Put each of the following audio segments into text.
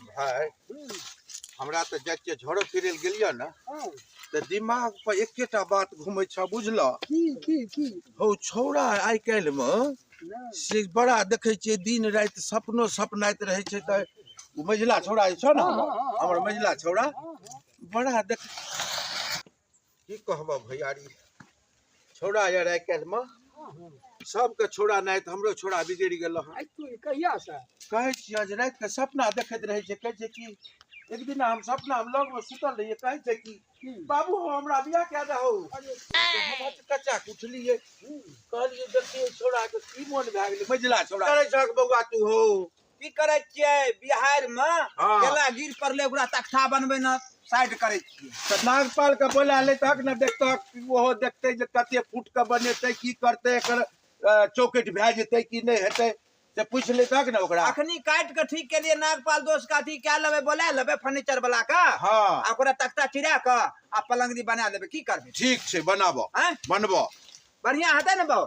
भाय, हमरा तऽ जाइ छियै झरो फिरै लए गेलियै ने तऽ दिमाग पर एकेटा बात घुमै छ, बुझलऽ? की की की? हौ, छौड़ा आइ काल्हि मे से बड़ा देखै छियै, दिन राति सपनो सपनाइत रहै छै। तऽ ओ मझिला छौड़ा जे छौ ने, हमर मझिला छौड़ा बड़ा देख, की कहबह भैयारी, छौड़ा यार आइ काल्हि मे सबके छौड़ा नहि तऽ हमरो छौड़ा बिगड़ि गेल हन। आइ तू कहिया से? कहै छियै जे राति के सपना देखैत रहै छै। कहै छै कि एक दिन हम सपना हम लग मे सुतल रहियै, कहै छै कि बाबू हो, हमरा बियाह कए दहो। हम कच्चा के उठलियै, कहलियै देखियै छौड़ा के की मोन भए गेलै। मझिला छौड़ा करै छहक बौआ तू हो? की करै छियै बिहार मे? केला गिर पड़लै, ओकरा तख्ता बनबै ने साइड करै छियै। तऽ नागपाल के बोला लेतहक ने, देखतहक, ओहो देखतै जे कते फुट के बनेतै, की करतै, एकर चौकट भए जेतै कि नहि हेतै, से पूछि लेतहक ने ओकरा। अखनी काटि के ठीक केलियै, नागपाल दोस्त के अथी कए लेबै, बोला लेबै फर्नीचर वाला के। आ ओकरा तख्ता चिरा के आ पलंगरी बना लेबै। की करबै? ठीक छै, बनाबऽ। आँय? बनबऽ। बढ़िया हेतै ने बाबू?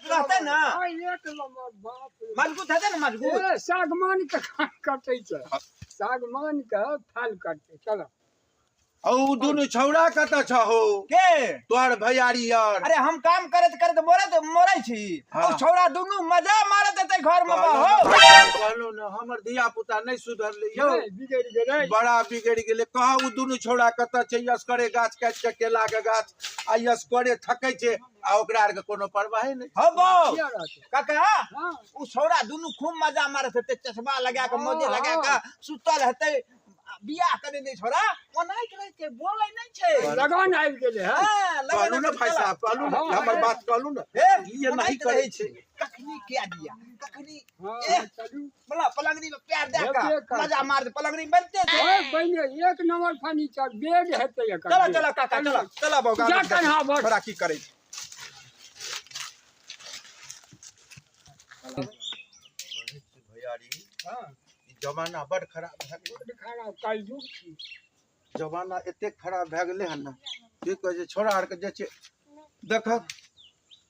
रहतै ने? हाँ, एक नंबर, बाप रे। मजबूत हेतै ने मजबूत? ए, सागवान के कटै छै, सागवान के फाल कटतै। चलो। औ दुनू छौड़ा कतऽ छहो? के? तोहर भैयारी यार। अरे, हम काम करैत करैत मोरैत मोरै छी। हाँ। ओ छौड़ा दुनू मजा मारत हेतै घर मे बा हो। कहलहुँ ने, हमर धिया पुता नहि सुधरलै यौ। नहि, बिगड़ि गेलै। बड़ा बिगड़ि गेलै। कह, ओ दुनू छौड़ा कतऽ छै? असकरे गाछ काटि के, केला के गाछ, आ असकरे थकै छै आ ओकरा आरके कोनो परवाहे नहि। हौ बौ। किया रहतै? काका। हाँ। ओ छौड़ा दुनू खूब मजा मारत हेतै, चश्मा लगा के, मोजे लगा के सुतल हेतै। बियाह करे नहि छौड़ा ओनाहित रहै छै, बोलै नहि छै। लगन आबि गेलै हँ। हाँ, लगन कहलहुँ ने आबि भाइ गेलै। साहब, कहलहुँ ने, हाँ, हमर हाँ। बात कहलहुँ ने। हे, ई एनाही ओनाहित करै रहै छै। छै। कखनी क्या दिया, कखनी हाँ, एह। चलू। बला पलंगनी में प्यार दे हेबे के करतै। मजा मार दे, पलंगनी बनते छै। ओए बहिने, एक नंबर फर्नीचर बेड हेतै एकर। चलो। बेड। चलो काका, चलो चलो बौआ। जा कन्हा बस। छोड़ा की करै छै? भैयारी, हाँ, ई जमाना बड़ खराब भए गेलै। बड्ड खराब कलयुग छी। जमाना एतेक खराब भए गेलै हन ने, की कहै छै, छोड़ा आरके जे छै देखक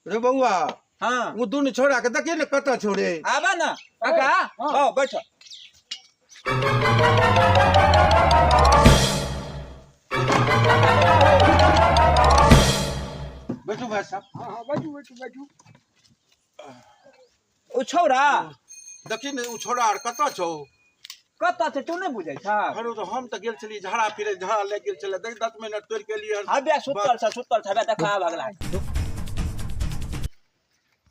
रे बौआ। हाँ। ओ दुनू छोड़ा के देखिए ने, कतऽ छौ रे? आबा ना काका। हाँ। आओ, बैठो। बैठू भाई साहब। हाँ हाँ, बैठू बैठू बैठू। ओ छौड़ा देखी ने, ओ छोड़ा आर कतऽ छौ? कतऽ छै, तू नहि बुझै छ? अरे, तऽ हम तऽ गेल छलियै झाड़ा फिरे, झाड़ा लागि गेल छलै, देख 10 मिनट तोड़ि के एलियै हन। हबे सुतल छ, सुतल छ, हबे देखा भगला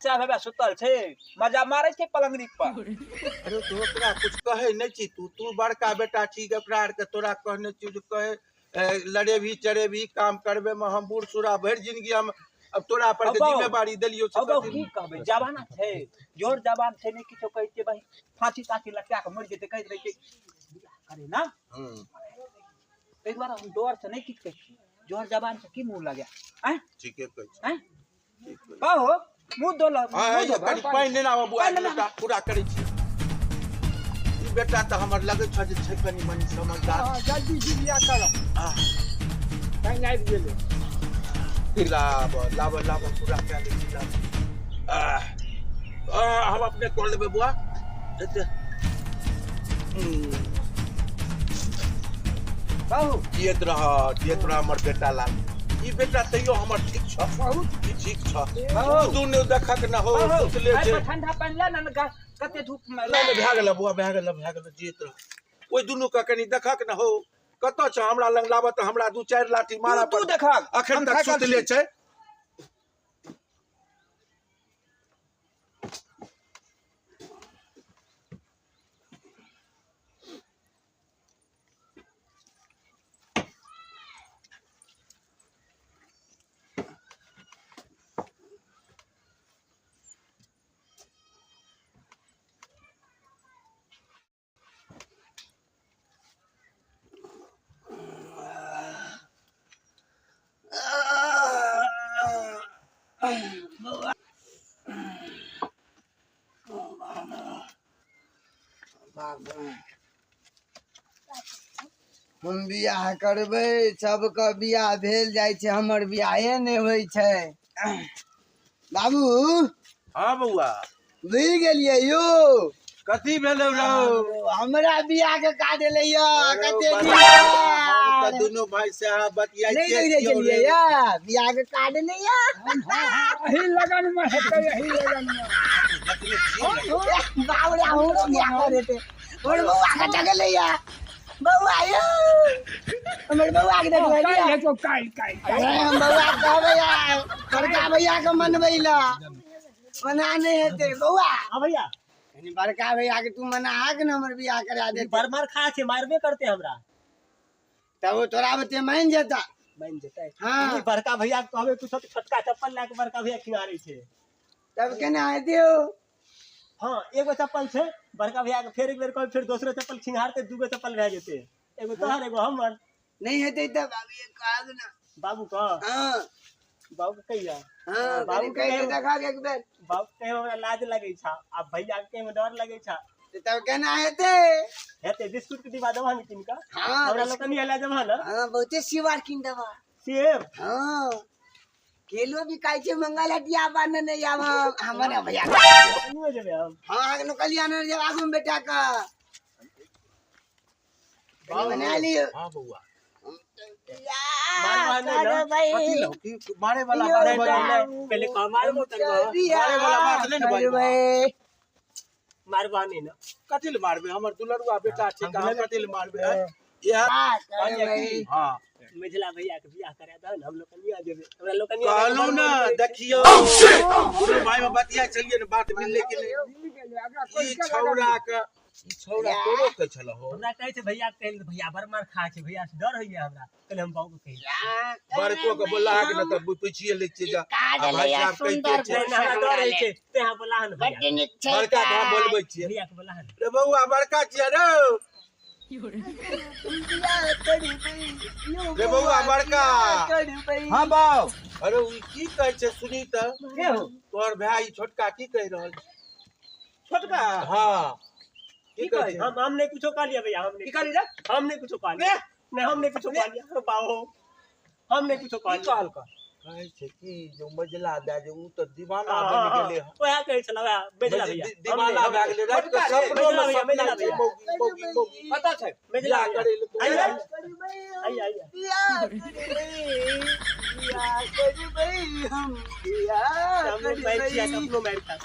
चाह, हबे सुतल छै, मजा मारै छै पलंगनी पर। अरे, तू ओकरा कुछ कहै नहि छी? तू तू बड़का बेटा छी ओकरा आरके, तोरा कहने छियौ जे कहे लड़ेबही चढ़ेबही काम करबे मे, हम बूढ़ सूढ़ा भरि जिंदगी हम अब तोरा पर के अबो। जिम्मेवारी देलियौ से अब कथी? की कहबै, जमाना छै, जोर जवान छै, नहि किछो कहै छियै बहिन, फांसी तांसी लटका के मरि जेतै। कहैत रहै छै बियाह करे ना। ताहि दुआरे हम डर से नहि किछु कहै छियै। जोर जवान से की मुँह लगा आँय? ठीके कहै छी। आँय, कहो, मुँह धोल? हाँ, मुँह धोबऽ? कनि पानि लेने आबऽ बुआ। पानि लेने। बेटा पूरा करै छी। ई बेटा तऽ हमर लगै छ जे छै कनि मनि समझदार। हाँ, जल्दी जुलिया करऽ। पानि आबि गेलै। लाब लाब लाब, पूरा कए लै छी, लाब। आह, आह, हम अपने कऽ लेबै बुआ एते। कहू। जियत रह, जियत रह हमर बेटा लाल। ई बेटा तैयो हमर ठीक छ। बहुत। ई ठीक छ। कहू। दुनू देखक न हो। कहू, सुतले एहि छै। पर ठंडा पानि ले ने, कते धूप मे। नहि नहि, भए गेल बुआ, भए गेल, भए गेल, जियत रह। ओहि दुनू के कनि देखक न हो, कतऽ छ? हमरा लग लाबत तऽ हमरा दू चारि लाठी मारऽ तू पड़त। देखक। अखन हम तक थाकल सुतले छी। छै। हम बियाह करबै, सबके बियाह भेल जाइ छै, हमर बियाहे नहि होइ छै बाबू। हाँ बौआ। भूलि गेलियै यौ। कथी भेलौ रौ? हमरा बियाह के कार्ड एलै या कते हम तऽ दिन दुनू भाई से अहाँ बतियाइ नहि नहि छलियै या बियाह के कार्ड एलै या। एही लगन में हेतै, एही लगन में। बाप रे, हमरो बियाह करे हमर बौआ के टकलै या। बौआ यौ, हमर बौआ के देखबै काल्हि हेतौ, काल्हि काल्हि। अरे हम बौआ के कहबै या बड़का भैया के मनबै ला, मना नहि हेतै बौआ। हाँ भैया, कनी बड़का भैया के तू मना के ने हमर बियाह करा दे। बड़ मार खा छै, मारबे करते हमरा। तब ओ तोरा बते मान जेता। मान जेतै? हाँ। ई बड़का भैया के कहबे कुछो तऽ छोटका चप्पल लए के बड़का भैया खिंगारै छै। तब केना हेतै हो? हाँ, एगो चप्पल छै बड़का भैया के, फेर एक बेर कहबै फेर दोसरो चप्पल खिंगारते, दूगो चप्पल भए जेतै, एगो तोहर एगो हमर। नहीं हेतै तब अभी कहब ना बाबू कह। हाँ। बाबू के कहिया? हाँ, बाबू कनी के कहि के कहियो। देखा एक बेर। बाबू के कहियो हमरा लाज लगै छा, आ भैया के कहियो डर लगै छा। तऽ तब केना हेतै? हेतै, बिस्कुट के डिब्बा देबह ने कीन कऽ? हाँ, हमरा लोकनि एला देबह ने? हाँ, बहुते सिवार कीन देबह। सेब? हाँ, केलो बिकाइ छै मंगल हटिया पर। नहि आब हमर भैया कनियो जेबै हम। हाँ, अहाँके नौकरिया नहि जेब आगू मे बेटा के कनी मना लियौ। हाँ बौआ। मारबह नहि ने? कथी लौ की मारे वाला बात नहि, बजल? नहि, नहि, पहिले कह मारबो करबह? मारे वाला बात नहि ने बजबह। मारबह नहि ने? कथी ले मारबै? हमर दुलरुआ बेटा छै, हम कथी ले मारबै? आँय? इएह हाँ। मझिला भैया के बियाह करा दह ने, हम लोकनिया जेबै, हमरा लोकनिया कहलहुँ ने, देखियौ दुनू भाई में बतिया छलियै ने, बात मिललै कि नहि? मिल गेलै, एकरा कोइ ई के छौड़ा के, ई छौड़ा तोरो के छल हो? हमरा कहै छै भैया के कहै, भैया बड़ मार खा छै, भैया से डर होइया हमरा। कहले हम बाबू के कही। बड़को के बोला के ने तब पुछिए लै छियै जा। आ भाई साहब कहिते छै। नहि, नहि, हमरा डर होइ छै, तें अहाँ बोला हन भैया के। बड़का के हम बोलबै छियै। भैया के बोला हन। रे बौआ, बड़का छियै रौ। रे बौआ बड़का। हाँ बाबू। अरे ई की कहै छै सुनी तऽ। के हो? तोहर भाय ई छोटका की कहि रहल छै? छोटका? हाँ, की कहै छै? हम नहीं कुछो कहलियै भैया, हम नहीं। की कहली रे? हम नहीं कुछो कहलियै। नहीं, हम नहीं कुछो कहलियै बाबू, हम नहीं कुछो की कहलियै। कहलक? कहै छै कि जो मझिला दए जे ऊ तऽ दीवाना हाँ, बनि हाँ, गेलै हन। वएह कहै छलहुँ, वएह मझिला भैया। दीवाना भए गेलै, राति के सपनो मे मझिला भैया, सपना मझिला छै भैया। मौगी मौगी मौगी। पता छै? मझिला बियाह भैया। करै लए आइए। तू आइए, आइए। हम लोग मारि छियै, अपनो मारि खात।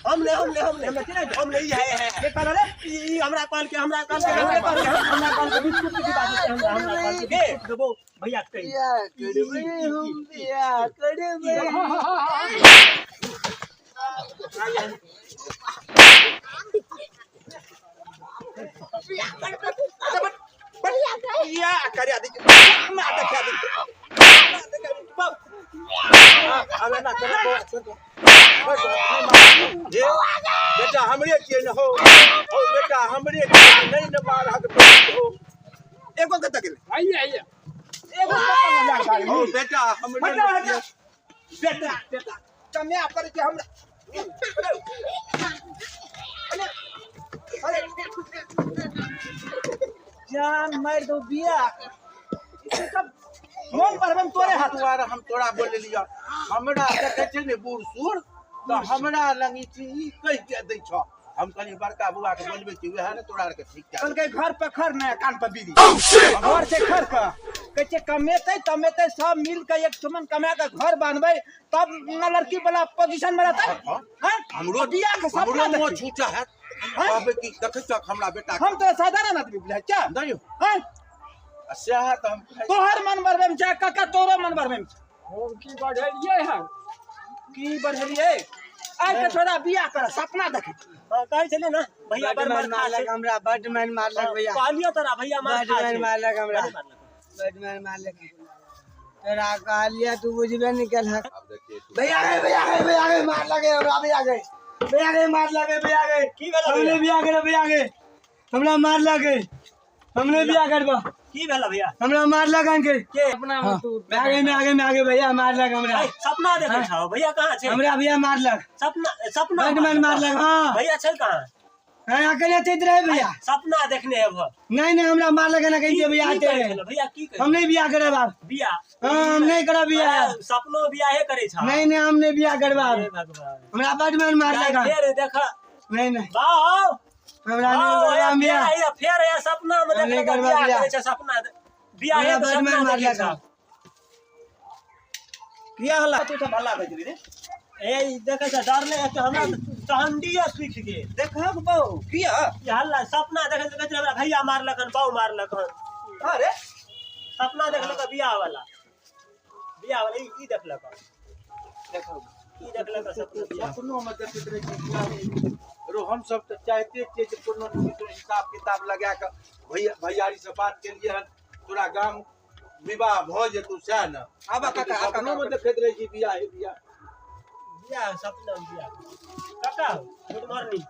हम नहीं, हम नहीं, हम नहीं, हमरा की नहीं, हम नहीं, है, है, है। के कहल रे? ई हमरा कहलकै, हमरा कहलकै, हमरा कहलकै, हमरा कहलकै बिस्कुट के डिब्बा देतै हमरा, हमरा कहलकै बिस्कुट देबौ भैया के कही। बियाह करा दै छै। हमरा देखा दै छै। आब एना कर बौआ, छोड़ दे। जे बेटा हमरे छियै ने हो, हो बेटा हमरे छियै, नहि ने मारहक बेटी हो। एगो कतऽ गेलै? आइए आइए। एगो चप्पल लए कऽ हो बेटा हमरे हटा, हटा। छियै। बेटा बेटा कमाया करै छै हमरा। अरे जान मारि दौ बियाह। ई सब मोन पर तोरे हाथ। दुआरे हम तोरा बोललियऽ, हमरा देखै छै ने बूढ़ सूढ़ तऽ हमरा लग ई चीज ई कहि के दै छऽ। हम कहलियै बड़का बौआ के बोलबै छी, उएह ने तोरा आरके ठीक कए देतौ। कहलकै घर पर खर ने कान पर बीड़ी, घर छै खर के। कहै छै कमेतै तमेतै सब मिल के एक ठमन कमा के घर बान्हबै तब न लड़की वाला पोजीशन में रहतै। हाँ। हैं? हमरो बियाह के हमरो सपना मुँह देखी। छूटा हैत, कहबै कि देखै छहक हमरा बेटा के। हम तो साधारण आदमी बुझाइ क्या? नहि हो। हैं? आ सएह तऽ हम कहै छी। तोहर मन बढ़बै में छै काका, तोरो मन बढ़बै में छै। हम की बढ़ेलियै हन? की बढ़लियै? आइ के छोड़ा बियाह कर सपना देखै। हाँ, कहै छलियै ने भैया बड़ मार खा छै। हमरा बड मारि मारलक भैया। कहलियौ तोरा भैया मार बड खा मारि छै। मारलक हमरा। बड़ मारलक। बड मारि मारलक। तोरा कहलियै तू बुझबे नहि केलहक। भैया गे, भैया गे, भैया गे, मारलक हमरा भैया गे, भैया गे, मारलक भैया गे। की भेलौ हमने भैया? बियाह करब भैया गे, हमरा मारलक गे, हमने बियाह करबा। की भेलौ भैया? हमरा मारलक अहाँके। के? हाँ। मैं आगे, मैं आगे, मैं आगे भैया मारलक हमरा। ऐ, सपना देखै छौ भैया कहाँ छै? हमरा भैया मारलक। सपना, सपना बड मारि मारलक। हाँ। भैया छै कहाँ? हां अकेले आते रहे भैया। सपना देखने हेब। नहीं नहीं हमरा मार लगे ना कहिए भैया आते रहे। भैया की हम नहीं बियाह करब आब। बियाह? हां हम नहीं करब बियाह। सपनो बियाहे करे छ। नहीं नहीं हम नहीं बियाह करब आब। हमरा बड मन मार लगा। फेर देख। नहीं नहीं बाओ हमरा नहीं करब बियाह। फेर ये सपना में देख बियाह करे छ सपना बियाह हमरा बड मन मार लगा। किया हल्ला तू सब हल्ला करै छली रे? ए देखै छ डर ले त हमरा चंडिया सुख गेल। देखहक बहु किया ई हल्ला सपना देखै त कहै हमरा भैया मारलक हन बाऊ मारलक हन। अरे सपना देखलक बियाह वाला बियाह वाला ई देखलक। देखो ई देखलक सपना बियाह। सपनो में देखैत रहै छी बियाह। रो हम सब तऽ चाहते छियै जे कोनो हिसाब किताब लगा के भैया भैयारी से बात केलियै हन तोरा गाम विवाह भऽ जेतौ सएह ने। आबा काका सपनो में देखैत रहै छी बियाह हे बियाह बियाह सपना में बियाह। काका गुड मॉर्निंग।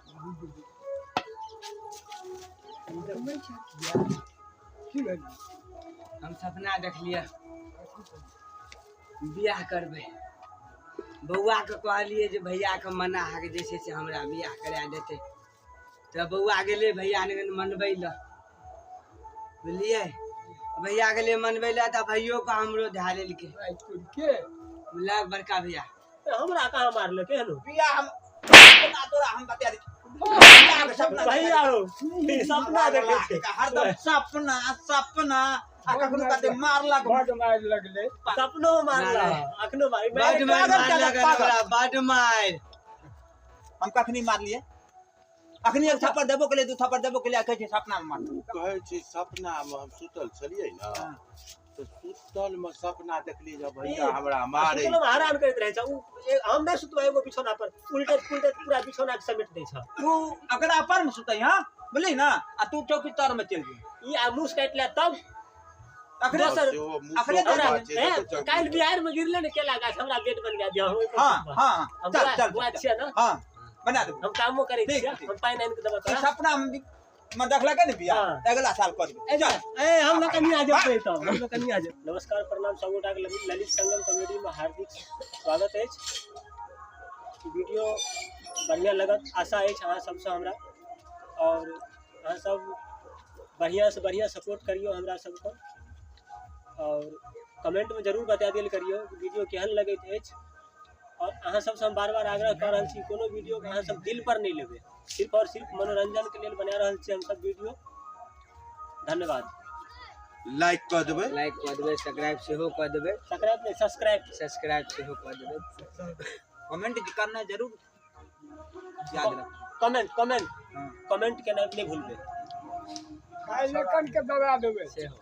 हम सपना देखलिए बियाह करबै। बौआ के कहलिए जे भैया के मना है जे छै से हमरा बियाह करा देतै। तऽ बौआ गेलै भैया ने मनबै लए बुझलियै। भैया गेलै मनबै लए तऽ भैयो के हमरो धए लेलकै। के बुझलक बड़का भैया हमरा कहाँ मारलक एहनो बियाह हम तोरा हम बता दै छी भैया हो सपना देखै छै हरदम सपना सपना आ कखनो कते मारलक बड मार लगले सपनो मारलक अखनो मारि बड मार बड मार। हम कखनी मारलिए? अखनी एक थप्पड़ देबो के लिए दू थप्पड़ देबो के लिए कहै छै सपना में मार। कहै छै सपना में हम सुतल छलियै ने तऽ सुतल में सपना देखली जे भैया हमरा मारे। सुतल में हैरान करैत रहै छै उ। हम नहि सुतबै एगो बिछौना पर उल्टे पुल्टे पूरा बिछौना के समेट दै छै। तू अकरा पर में सुतै हां बुझली ना आ तू चौकी तर में चलि गेल। ई आ मुस काटि ले तब अखने अखने काल्हि बिहार में गिरले ने केला गाछ हमरा बेड बन गया दिया। हां हां चल चल बुआ छियै ना। हां बना देबो हम कामो करै छियै हम पानि आनि के देबो तोरा। सपना में देखलक ने बियाह अगला साल कर देबो। चल ए हम लोग कनी आ जेबै तब हम लोग कनी आ जेबै। नमस्कार प्रणाम सब गोटा के ललित संगम कॉमेडी में हार्दिक स्वागत अछि। वीडियो बढ़िया लगत आशा अछि अहाँ सबसँ हमरा और अहाँ सब बढ़िया से बढ़िया सपोर्ट करियो हमरा सबके और कमेंट में जरूर बता देल करियो वीडियो केहन लगैत अछि। और अहाँ सबसँ हम बार बार आग्रह कऽ रहल छी कोनो वीडियो के अहाँ सब दिल पर नहीं लेबै, सिर्फ और सिर्फ मनोरंजन के लेल बना रहल छी हम सब वीडियो। धन्यवाद। लाइक कऽ देबै, लाइक कऽ देबै, सब्सक्राइब सेहो कऽ देबै। सब्सक्राइब नहीं सब्सक्राइब, सब्सक्राइब सेहो कऽ देबै। कमेंट करना जरूर याद रख। कमेंट कमेंट कमेंट केनाइ नहि भूलबै। काल्हि के दबा देबै सेहो।